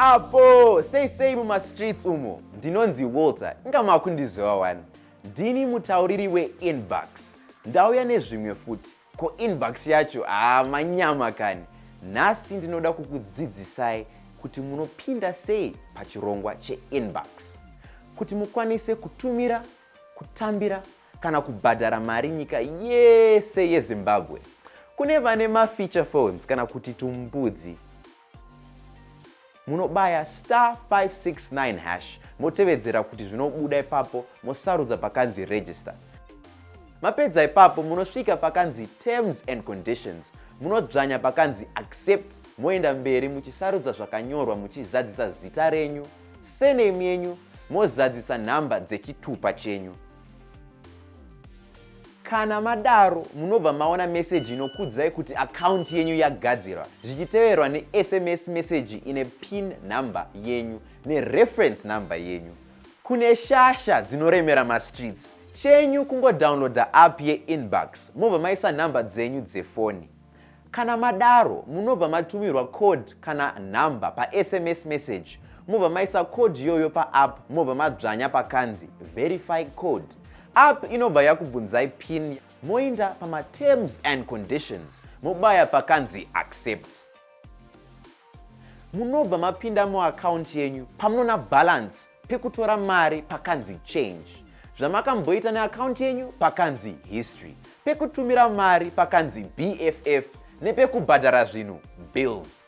Apo sei sei mumastreets umo, ndinonzi Walter, inga makundiziva wani. Ndini mutauriri weInbox. Ndauya nezvimwe futi. Ko inbox yacho, haa, manyama kani. Nhasi ndinoda kukudzidzisai kuti munopinda sei pachirongwa cheInbox kuti mukwanise kutumira, kutambira kana kubhadhara mari nyika yese yeZimbabwe. Kune vane mafeature phones kana kuti tumbudzi, munobaya *569# motevedzera kuti zvinobuda ipapo, mosarudza pakanzi "Register". Mapedza ipapo, munosvika pakanzi "Terms and Conditions", munodzvanya pakanzi "Accept", moenda mberi muchisarudza zvakanyorwa, muchizadzisa zita renyu, surname yenyu, mozadzisa nhamba dzechitupa chenyu. Kana madaro, munobva maona meseji inokudzai kuti akaunti yenyu yagadzirwa, zvichiteverwa neSMS meseji ine PIN number yenyu nereference number yenyu. Kune shasha dzinoremera mastreets, chenyu kungodownloada app yeInbox, mobva maisa nhamba dzenyu dzefoni. Kana madaro, munobva matumirwa code kana nhamba paSMS message, mobva maisa code iyoyo paapp, mobva madzvanya pakanzi "Verify code". App inobva yakubvunzai PIN, moenda pamaterms and conditions, mobaya pakanzi "Accept". Munobva mapinda muakaunti yenyu pamunoona balance, pekutora mari pakanzi "Change", zvamakamboita neakaunti yenyu pakanzi "History", pekutumira mari pakanzi "BFF", nepekubhadhara zvinhu, "Bills".